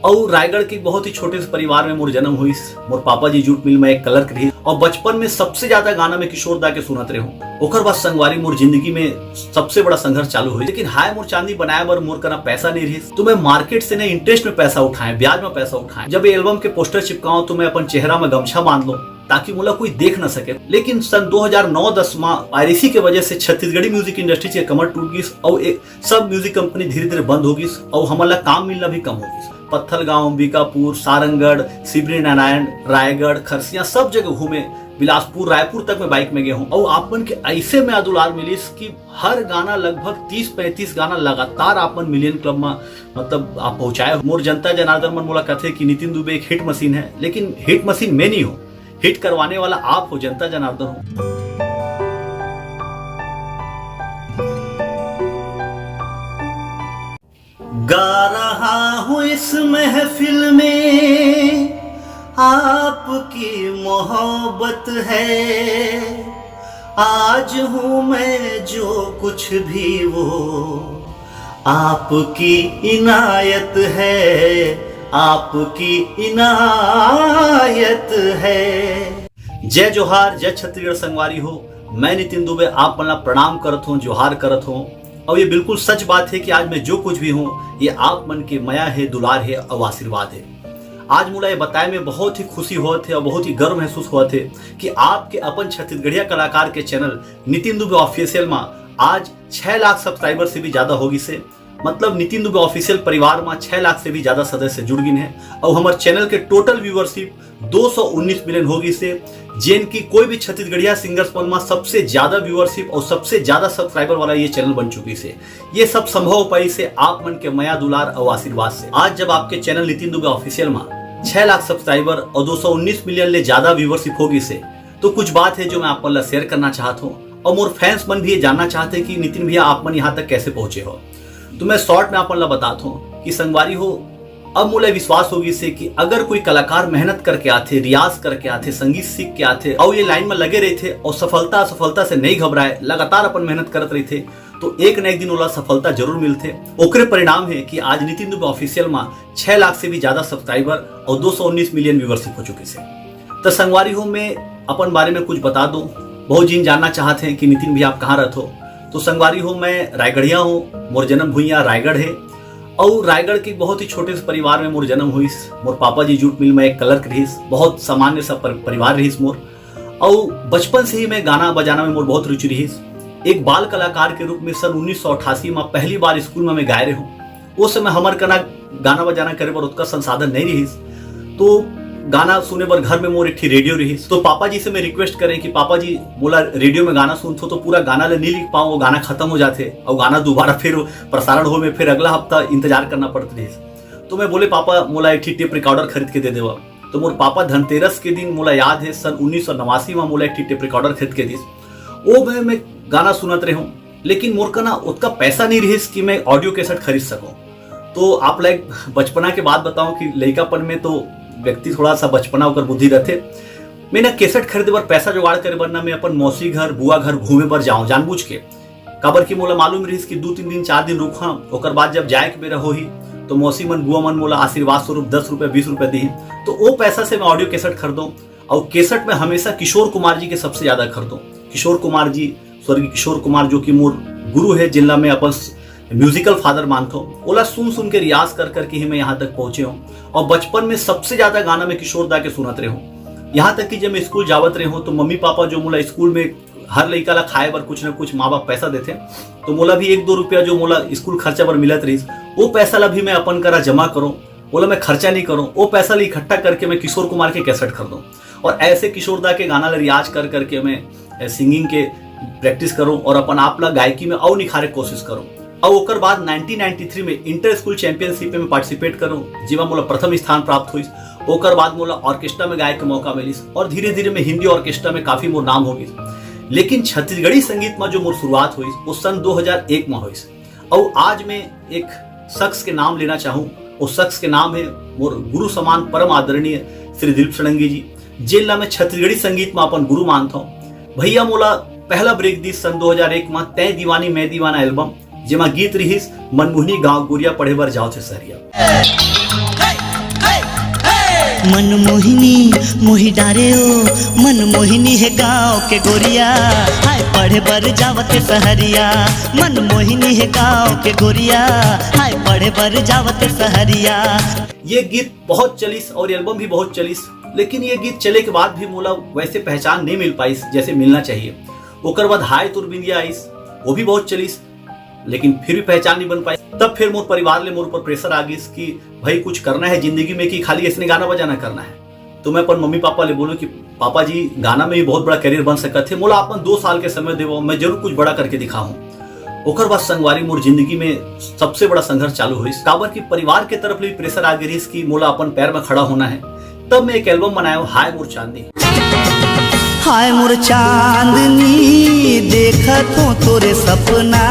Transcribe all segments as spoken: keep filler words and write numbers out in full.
अउ रायगढ़ के बहुत ही छोटे से परिवार में मोर जन्म होइस। मोर पापा जी जूट मिल में एक क्लर्क रहिस, अउ बचपन में सबसे ज्यादा गाना में किशोर दा के सुनत रहे हूँ। ओकर बाद संगवारी, मोर जिंदगी में सबसे बड़ा संघर्ष चालू होइस। लेकिन हाय मोर चांदी बनाए बर मोर करा पैसा नहीं रहिस, तो मैं मार्केट से ने इंटरेस्ट में पैसा उठाए, ब्याज में पैसा उठाए। जब ये एल्बम के पोस्टर चिपकाऊं, तो मैं अपन चेहरा में गमछा बांध लूं, ताकि मोला कोई देख ना सके। लेकिन सन दो हज़ार नौ दस में पायरेसी के वजह से छत्तीसगढ़ी म्यूजिक इंडस्ट्री के कमर टूट गिस, अउ ए-, सब म्यूजिक कंपनी धीरे-धीरे बंद हो गिस, अउ हमन ला काम मिलना भी कम हो गिस। पत्थलगांव, अंबिकापुर, सारंगढ़, शिवरीनारायण, रायगढ़, खरसिया, सब जगह घूमे। बिलासपुर, रायपुर तक मैं बाइक में गए हूँ। अउ आप मन के ऐसे में दुलार मिलिस कि हर गाना, लगभग तीस पैंतीस गाना लगातार आप मन मिलियन क्लब में, मतलब, आप पहुंचाए। मोर जनता जनार्दन मन मोला कथे कि नितिन दुबे एक हिट मशीन है, लेकिन हिट मशीन मैं नहीं हूँ, हिट करवाने वाला आप हो, जनता जनार्दन हो। गा रहा हूँ इस महफिल में, आपकी मोहब्बत है। आज हूँ मैं जो कुछ भी, वो आपकी इनायत है, आपकी इनायत है। जय जोहार, जय छत्तीसगढ़ संगवारी हो। मैं नितिन दुबे आप मन ला प्रणाम करत हूँ, जोहार करत हूँ। और ये बिल्कुल सच बात है कि आज मैं जो कुछ भी हूँ, ये आप मन के मया है, दुलार है और आशीर्वाद है। आज मोला ये बताए में बहुत ही खुशी होत है और बहुत ही गर्व महसूस होत है कि आपके अपन छत्तीसगढ़िया कलाकार के चैनल नितिन दुबे ऑफिशियल में आज छह लाख सब्सक्राइबर से भी ज्यादा हो गिस हे। मतलब, नितिन दुबे ऑफिशियल परिवार में छह लाख से भी ज्यादा सदस्य जुड़ गिन हे और हमर चैनल के टोटल व्यूअरशिप दो सौ उन्नीस मिलियन हो गिस हे, जेन की कोई भी छत्तीसगढ़िया सिंगर्स मन में सबसे ज्यादा व्यूअरशिप और सबसे ज्यादा सब्सक्राइबर वाला ये चैनल बन चुकिस हे। ये सब संभव हो पाइस हे आप मन के मया दुलार और आशीर्वाद से। आज जब आपके चैनल नितिन दुबे ऑफिशियल में छह लाख सब्सक्राइबर और दो सौ उन्नीस मिलियन ले ज्यादा व्यूअरशिप हो गिस हे, तो कुछ बात है जो मैं आप मन ला शेयर करना चाहत हूँ और मोर फैंस मन भी ये जानना चाहते हैं कि नितिन भैया, आप मन यहाँ तक कैसे पहुंचे हो। तो मैं शॉर्ट में आप मन ला बतात हूँ कि संगवारी हो, अब मोला विश्वास हो गिस हे कि अगर कोई कलाकार मेहनत करके आथे, रियाज करके आथे, संगीत सीख के आथे और ये लाइन में लगे रहिथे और सफलता असफलता से नहीं घबराए, लगातार अपन मेहनत करत रहिथे, तो एक न एक दिन ओला सफलता जरूर मिलथे। ओकरे परिणाम है कि आज नितिन दुबे ऑफिशियल में छह लाख से भी ज्यादा सब्सक्राइबर और दो सौ उन्नीस मिलियन व्यूअरशिप हो चुकिस हे। तो संगवारी हो, मैं अपन बारे में कुछ बता दूं। बहुत जिन जानना चाहत हैं कि नितिन भैया, आप कहाँ रहत हो। तो संगवारी हो, मैं रायगढ़िया हूँ, मोर जन्म भुइयां रायगढ़ है। और रायगढ़ के बहुत ही छोटे से परिवार में मोर जन्म होइस। मोर पापा जी जूट मिल में एक क्लर्क रहिस, बहुत सामान्य सा पर-, परिवार रहिस मोर। और बचपन से ही मैं गाना बजाना में मोर बहुत रुचि रहिस। एक बाल कलाकार के रूप में सन उन्नीस सौ अट्ठासी में पहली बार स्कूल में मैं गाए रहे हूँ। वो समय हमर कना गाना बजाना करे बर ओतका संसाधन नहीं रहिस, तो गाना सुने बर घर में मोर एक ठी रेडियो रहिस। तो पापा जी से मैं रिक्वेस्ट करें कि पापा जी, मोला रेडियो में गाना सुनथो तो पूरा गाना ले नहीं लिख पाऊँ, वो गाना खत्म हो जाथे और गाना दोबारा फिर प्रसारण हो में फिर अगला हफ्ता इंतजार करना पड़त रहिस। तो मैं बोले, पापा, मोला एक ठी टेप रिकॉर्डर खरीद के दे देवा। तो मोर पापा धनतेरस के दिन, मोला याद है, सन उन्नीस सौ नवासी में मोला एक ठी टेप रिकॉर्डर खरीद के दिस। ओ में मैं गाना सुनत रहे हूँ, लेकिन मोर कना ओतका पैसा नहीं रहिस कि मैं ऑडियो कैसेट खरीद सकूं। तो आप ला एक बचपना के बात बताऊं कि लइकापन में तो व्यक्ति थोड़ा सा बचपना ओकर बुद्धि रहथे। मैं ना कैसेट खरीदे बर पैसा जुगाड़ करे बर ना मैं अपन मौसी घर, बुआ घर घूमे बर जाऊं जानबूझ के, काबर कि मोला मालूम रहिस कि दू तीन दिन, चार दिन रुकहा, ओकर बाद जब जाए के बेरा होही तो मौसी मन, बुआ मन मोला आशीर्वाद स्वरूप दस रुपया, बीस रुपया दिही। तो ओ पैसा से मैं ऑडियो कैसेट खरीदूं। और कैसेट में हमेशा किशोर कुमार जी के सबसे ज्यादा खरीदूं। किशोर कुमार जी, स्वर्गीय किशोर कुमार, जो कि मोर गुरु है, जिनला मैं अपन म्यूजिकल फादर मानथो, ओला सुन सुन के, रियाज कर करके ही मैं यहाँ तक पहुंचे हूँ। और बचपन में सबसे ज्यादा गाना मैं किशोर दा के सुनत रहे हूँ। यहाँ तक कि जब मैं स्कूल जावत रहे हूँ तो मम्मी पापा जो मोला स्कूल में हर लइका ला खाए बर कुछ ना कुछ माँ बाप पैसा देथे, तो मोला भी एक दो रुपया जो मोला स्कूल खर्चा बर मिलत रहिस, वो पैसा ला भी मैं अपन करा जमा करूँ, ओला मैं खर्चा नहीं करूँ, वो पैसा ला इकट्ठा करके मैं किशोर कुमार के कैसेट खरीदूँ। और ऐसे किशोर दा के गाना ला रियाज कर करके मैं, ए, सिंगिंग के प्रैक्टिस करूँ और अपन आप ला गायकी में अउ निखारे कोशिश करूँ। और ओकर बाद नाइनटीन नाइंटी थ्री में इंटर स्कूल चैंपियनशिप में पार्टिसिपेट करूँ, जेमा मोला प्रथम स्थान प्राप्त होइस। ओकर बाद मोला ऑर्केस्ट्रा में गाए के मौका मिलिस और धीरे धीरे में हिंदी ऑर्केस्ट्रा में काफी मोर नाम हो गइस। लेकिन छत्तीसगढ़ी संगीत में जो मोर शुरुआत होइस, वो सन दो हज़ार एक में होइस। और आज मैं एक शख्स के नाम लेना चाहूँ, वो शख्स के नाम है मोर गुरु समान परम आदरणीय श्री दिलीप षडंगी जी, जिनला मैं छत्तीसगढ़ी संगीत में अपन गुरु मानता हूँ। भैया मोला पहला ब्रेक दिस सन दो हज़ार एक में तै दीवानी मैं दीवाना एल्बम, जेमा गीत रिहिस मनमोहनी गांव गुरिया पढ़े बर जाओ थे सहरिया। मन मोहिनी मोहि डारे ओ, मन मोहिनी हे गाँव के गोरिया, हाय पढ़े बर जावत हे सहरिया। मन मोहिनी हे गाँव के गोरिया, हाय पढ़े बर जावत हे सहरिया। ये गीत बहुत चलिस और एल्बम भी बहुत चलिस, लेकिन ये गीत चले के बाद भी मोला वैसे पहचान नहीं मिल पाइस जैसे मिलना चाहिए। ओकर बाद हाय तोर बिंदिया आइस, वो भी बहुत चलिस, लेकिन फिर भी पहचान नहीं बन पाई। तब फिर मोर परिवार ले मोर ऊपर प्रेशर आ गिस कि भाई कुछ करना है जिंदगी में कि खाली ऐसने गाना बजाना करना है। तो मैं अपन मम्मी पापा ले बोलूँ कि पापा जी, गाना में भी बहुत बड़ा करियर बन सकत हे, मोला अपन दो साल के समय देवो, मैं जरूर कुछ बड़ा करके दिखाऊँ। ओकर बाद संगवारी मोर जिंदगी में सबसे बड़ा संघर्ष चालू होइस, काबर कि परिवार के तरफ ले भी प्रेशर आ गे रहिस कि मोला अपन पैर में खड़ा होना है। तब मैं एक एल्बम बनाया हूँ, हाय मोर चांदनी। हाय मोर चांदनी, देखत हो तोरे सपना,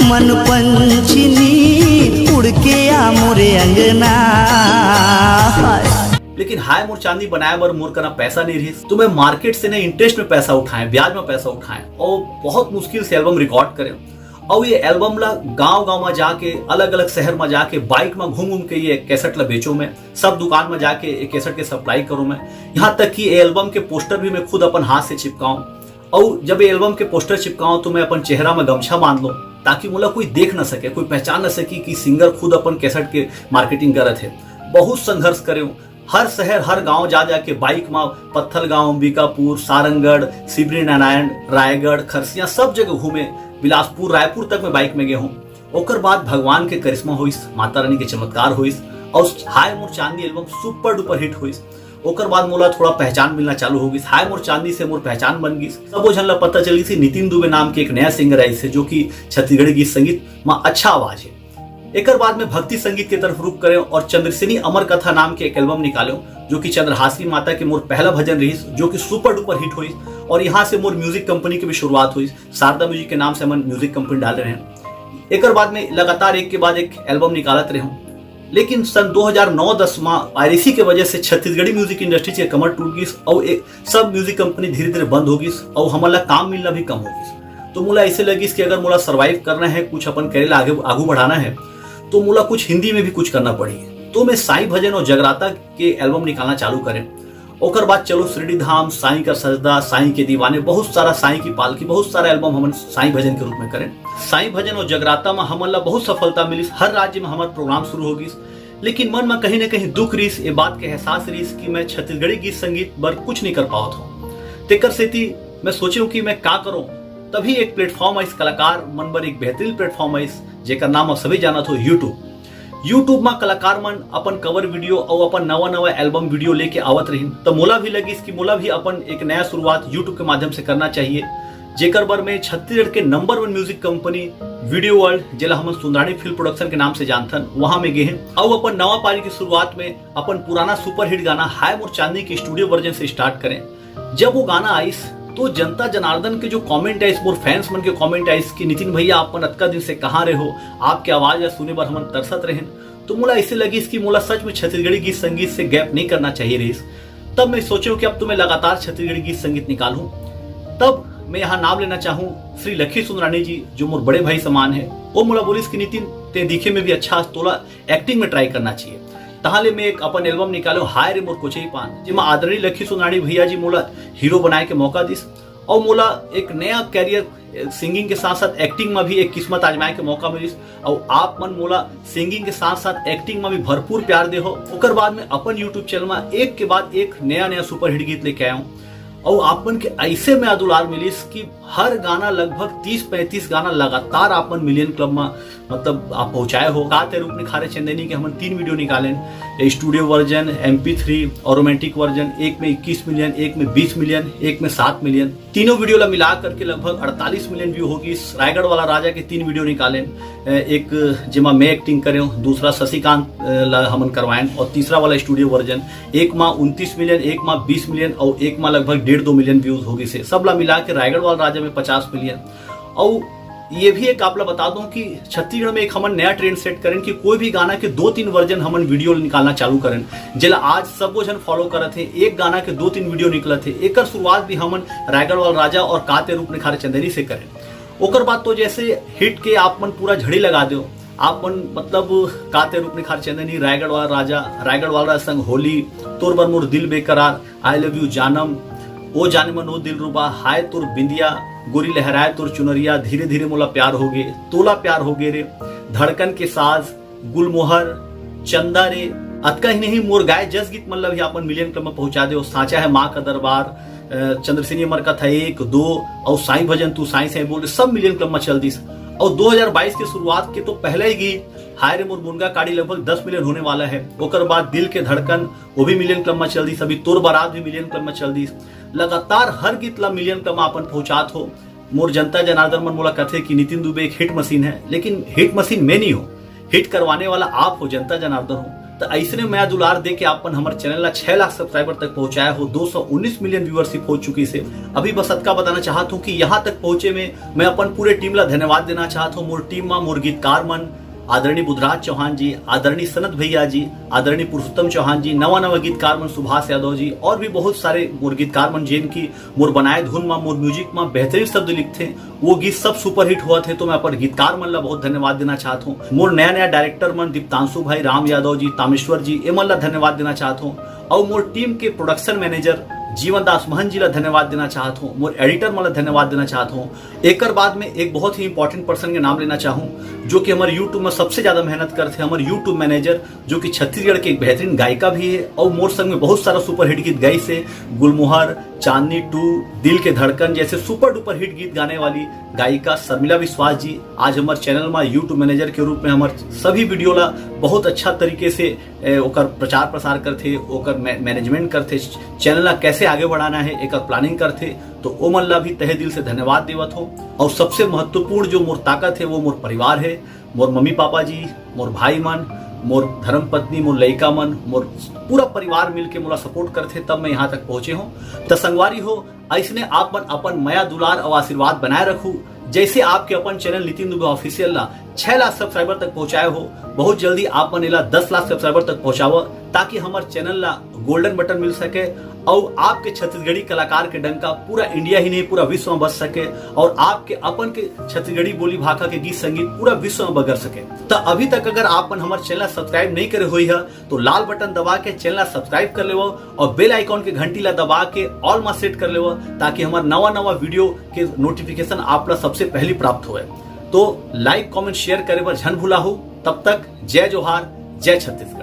मन पंछनी उड़ के आ मोरे अंगना। हाय। लेकिन हाय मोर चांदनी बनाए बर मोर करा पैसा नहीं रहिस, तो मैं मार्केट से ने इंटरेस्ट में पैसा उठाए, ब्याज में पैसा उठाए और बहुत मुश्किल से एल्बम रिकॉर्ड करे। और ये एल्बम ला गांव गांव में जाके, अलग अलग शहर में जाके, बाइक में घूम घूम के ये कैसेट ला बेचो मैं, सब दुकान में जाके ये कैसेट के सप्लाई करो मैं। यहाँ तक कि ये एल्बम के पोस्टर भी मैं खुद अपन हाथ से चिपकाऊँ। और जब ये एल्बम के पोस्टर चिपकाऊँ तो मैं अपन चेहरा में गमछा बांध लूँ, ताकि मोला कोई देख ना सके, कोई पहचान ना सके कि सिंगर खुद अपन कैसेट के मार्केटिंग करत है। बहुत संघर्ष करे हूँ, हर शहर, हर गांव जा जाके बाइक में पत्थलगांव, अंबिकापुर, सारंगढ़, शिवरीनारायण, रायगढ़, खरसिया, सब जगह घूमे। बिलासपुर, रायपुर तक मैं बाइक में गए हूँ। ओकर बाद भगवान के करिश्मा होइस, माता रानी के चमत्कार होइस और हाय मोर चांदनी एल्बम सुपर डुपर हिट होइस। ओकर बाद मोला थोड़ा पहचान मिलना चालू हो गिस। हाय मोर चांदनी से मोर पहचान बन गिस। सबो झन ला पता चल गिस कि नितिन दुबे नाम के एक नया सिंगर आइस हे, जो कि छत्तीसगढ़ी गीत संगीत में अच्छा आवाज है। एकर बाद में भक्ति संगीत के तरफ रुख करे और चंद्रसेनी अमर कथा नाम के एक एल्बम निकाले, जो कि चंद्रहासी माता के मोर पहला भजन रहिस, जो कि सुपर डुपर हिट होइस। और यहाँ से मोर म्यूजिक कंपनी के भी शुरुआत होइस। शारदा म्यूजिक के नाम से हमन म्यूजिक कंपनी डाले रहेन। एकर बाद में लगातार एक के बाद एक एल्बम निकालत रहे हूँ। लेकिन सन दो हज़ार नौ दस में पायरेसी के वजह से छत्तीसगढ़ी म्यूजिक इंडस्ट्री के कमर टूट गिस और ए-, सब म्यूजिक कंपनी धीरे धीरे बंद हो गिस और हमन ला काम मिलना भी कम हो गिस। तो मोला ऐसे लगिस कि अगर मोला सर्वाइव करना है, कुछ अपन करे ला आगे, आगू बढ़ाना है, तो मोला कुछ हिंदी में भी कुछ करना पड़ी। तो मैं साईं भजन और जगराता के एल्बम निकालना चालू करें। ओकर बाद चलो शिरडी धाम, साईं का सजदा, साईं के दीवाने, बहुत सारा साईं की पालकी, बहुत सारा एल्बम हमन साईं भजन के रूप में करें। साईं भजन और जगराता में हमन ला बहुत सफलता मिलिस। हर राज्य में हमार प्रोग्राम शुरू हो गिस, लेकिन मन में कहीं ना कहीं दुख रहिस, ये बात के एहसास रहिस कि मैं छत्तीसगढ़ी गीत संगीत बर कुछ नहीं कर पावत हूँ। तेकर सेती मैं सोचे हूँ कि मैं का करूँ। तभी एक प्लेटफॉर्म आइस, कलाकार मन बर एक बेहतरीन प्लेटफॉर्म आइस, जेकर नाम आप सभी जानत हो, YouTube। YouTube में कलाकार मन अपन कवर वीडियो और अपन नवा नवा एल्बम वीडियो लेके आवत रहिन, तो मोला भी लगिस कि मोला भी अपन एक नया शुरुआत YouTube के माध्यम से करना चाहिए, जेकर बर मैं छत्तीसगढ़ के नंबर वन म्यूजिक कंपनी वीडियो वर्ल्ड, जेला हमन सुंदरानी फिल्म प्रोडक्शन के नाम से जानथन, वहां में गे हैं और अपन नवा पारी की शुरुआत में अपन पुराना सुपरहिट गाना हाय मोर चांदनी के स्टूडियो वर्जन से स्टार्ट करें। जब वो गाना आइस, तो जनता जनार्दन के जो कमेंट आइस, मोर फैंस मन के कमेंट आइस कि नितिन भैया, आप मन अतका दिन से कहाँ रहे हो, आपके आवाज ला सुने बर हमन तरसत रहेन। तो मोला ऐसे लगिस कि मोला सच में छत्तीसगढ़ी गीत संगीत से गैप नहीं करना चाहिए रहिस। तब मैं सोचे हूँ कि अब तो मैं लगातार छत्तीसगढ़ी गीत संगीत निकालूं। तब मैं यहाँ नाम लेना चाहूँ श्री लखी सुंदरानी जी, जो मोर बड़े भाई समान है। वो मोला बोलिस कि नितिन, ते दिखे में भी अच्छा हस, तोला एक्टिंग में ट्राई करना चाहिए। तहाँ ले मैं एक अपन एल्बम निकालो, हाय रे मोर कोचई पान, जेमा आदरणीय लखी सुंदरानी भैया जी मोला हीरो बनाए के मौका दिस और मोला एक नया कैरियर सिंगिंग के साथ साथ एक्टिंग में भी एक किस्मत आजमाए के मौका मिलिस। और आप मन मोला सिंगिंग के साथ साथ एक्टिंग में भी भरपूर प्यार दे हो। ओकर बाद में अपन YouTube चैनल में एक के बाद एक नया नया सुपरहिट गीत लेके आया हूँ और आप मन के ऐसे में दुलार मिलिस कि हर गाना, लगभग तीस पैंतीस गाना लगातार आप मन मिलियन क्लब में, मतलब, आप पहुंचाए हो। का ते रूप निखारे चंदैनी के हमन तीन वीडियो निकालेन, स्टूडियो वर्जन, एमपी थ्री और रोमांटिक वर्जन। एक में इक्कीस मिलियन, एक में बीस मिलियन, एक में सात मिलियन। तीनों वीडियो ला मिला करके लगभग अड़तालीस मिलियन व्यू हो गिस। रायगढ़ वाला राजा के तीन वीडियो निकालेन, एक जेमा मैं एक्टिंग करे हूँ, दूसरा शशिकांत ला हमन करवाएन और तीसरा वाला स्टूडियो वर्जन। एक मा उनतीस मिलियन, एक मा बीस मिलियन और एक मा लगभग डेढ़ दो मिलियन व्यूज हो गिस हे। सब ला मिला के रायगढ़ वाला राजा में पचास मिलियन। और ये भी एक आप ला बता दूं कि छत्तीसगढ़ में एक हमन नया ट्रेंड सेट करेन कि कोई भी गाना के दो तीन वर्जन हमन वीडियो निकालना चालू करेन, जेला आज सबो झन फॉलो करत हे। एक गाना के दो तीन वीडियो निकलत हे। एकर शुरुआत भी हमन रायगढ़ वाला राजा और का ते रूप निखारे चंदैनी से करेन। ओकर बाद तो जैसे हिट के आप मन पूरा झड़ी लगा दो, आप मन मतलब काते रूप निखार चंदनी, रायगढ़ वाला राजा, रायगढ़ वाला संग होली, तोर बर मोर दिल बेकरार, आई लव यू जानम, ओ जाने मन ओ दिल रुबा, हाय तोर बिंदिया, गोरी लहराए तोर चुनरिया, धीरे धीरे मोला प्यार होगे, तोला प्यार होगे रे, धड़कन के साज, गुलमोहर, चंदा रे, अतका ही नहीं मोर गाय जस गीत मन ला भी अपन मिलियन क्लब में पहुंचा दे। साचा है माँ का दरबार, अ, चंद्रसेनी अमर कथा एक, दो, और साईं भजन तू साईं साईं बोल, सब मिलियन क्लब में चल दिस। और दो हज़ार बाईस के शुरुआत के तो पहला ही गीत हाय रे मोर मुनगा काड़ी लगभग दस मिलियन होने वाला है। ओकर बाद दिल के धड़कन, वो भी मिलियन क्लब में चल दिस। अभी तोर बारात भी मिलियन क्लब में चल दिस। लगातार हर गीत ला मिलियन क्लब में अपन पहुंचात हो। मोर जनता जनार्दन मन मोला कथे कि नितिन दुबे एक हिट मशीन है, लेकिन हिट मशीन मैं नहीं हो, हिट करवाने वाला आप हो, जनता जनार्दन हो। तो ऐसने मया दुलार दे के आपन हमर चैनल ला छह लाख सब्सक्राइबर तक पहुंचाया हो, दो सौ उन्नीस मिलियन व्यूअरशिप हो चुकी से। अभी बस अतका बताना चाहत हूँ कि यहाँ तक पहुंचे में मैं अपन पूरे टीम ला धन्यवाद देना चाहत हूँ। मोर टीम मा मोर गीतकार मन, आदरणीय बुधराज चौहान जी, आदरणीय सनत भैया जी, आदरणीय पुरुषोत्तम चौहान जी, नवा नवा गीतकार मन सुभाष यादव जी, और भी बहुत सारे मोर गीतकार मन, जेन की मोर बनाए धुन मा, मोर म्यूजिक मा बेहतरीन शब्द लिखथे, वो गीत सब सुपरहिट हुआ थे। तो मैं अपन गीतकार मन ला बहुत धन्यवाद देना चाहत हूँ। मोर नया नया डायरेक्टर मन दीप्तांशु भाई, राम यादव जी, तामेश्वर जी, ए मन ला धन्यवाद देना चाहत हूँ। और मोर टीम के प्रोडक्शन मैनेजर जीवन दास महन जी ला धन्यवाद देना चाहत हूँ। मोर एडिटर मन ला धन्यवाद देना चाहत हूँ। एकर बाद में एक बहुत ही इंपॉर्टेंट पर्सन के नाम लेना चाहूँ, जो कि हमारे यूट्यूब में सबसे ज्यादा मेहनत करते हैं, हमारे यूट्यूब मैनेजर, जो कि छत्तीसगढ़ के एक बेहतरीन गायिका भी है और मोर संग में बहुत सारा सुपरहिट गीत गाई से, गुलमोहर, चांदनी टू, दिल के धड़कन जैसे सुपर डुपर हिट गीत गाने वाली गायिका शर्मिला विश्वास जी आज हमारे चैनल में यूट्यूब मैनेजर के रूप में हमारे सभी वीडियो ला बहुत अच्छा तरीके से, ए, ओकर प्रचार प्रसार करथे, ओकर मै-, मैनेजमेंट करथे, चैनल ला कैसे आगे बढ़ाना है, एकर प्लानिंग करथे। तो ओ मन ला भी तहे दिल से धन्यवाद देवत हो। और सबसे महत्वपूर्ण जो मोर ताकत है, वो मोर परिवार है, मोर मम्मी पापा जी, मोर भाई मन, मोर धर्म पत्नी, मोर लइका मन, मोर पूरा परिवार मिल के मोला सपोर्ट करथे, तब मैं यहाँ तक पहुंचे हूँ। त संगवारी हो, ऐसने आप मन अपन मया दुलार और आशीर्वाद बनाए रखू। जैसे आपके अपन चैनल नितिन दुबे ऑफिशियल ला छह लाख सब्सक्राइबर तक पहुंचाए हो, बहुत जल्दी आप मन एला दस लाख सब्सक्राइबर तक पहुंचावा, ताकि हमारे चैनल ला गोल्डन बटन मिल सके और आपके छत्तीसगढ़ी कलाकार के डंका पूरा इंडिया ही नहीं, पूरा विश्व में बज सके और आपके अपन के छत्तीसगढ़ी बोली भाखा के गीत संगीत पूरा विश्व में बगर सके। तो अभी तक अगर आप मन हमारे चैनल सब्सक्राइब नहीं करे हुई है, तो लाल बटन दबा के चैनल ला सब्सक्राइब कर लेवो और बेल आइकॉन के घंटी ला दबा के ऑल मा सेट कर लेवो, ताकि हमारे नवा नवा वीडियो के नोटिफिकेशन आप ला सबसे पहली प्राप्त होए। तो लाइक, कमेंट, शेयर करे बर झन भुलाहू। तब तक जय जोहार, जय छत्तीसगढ़।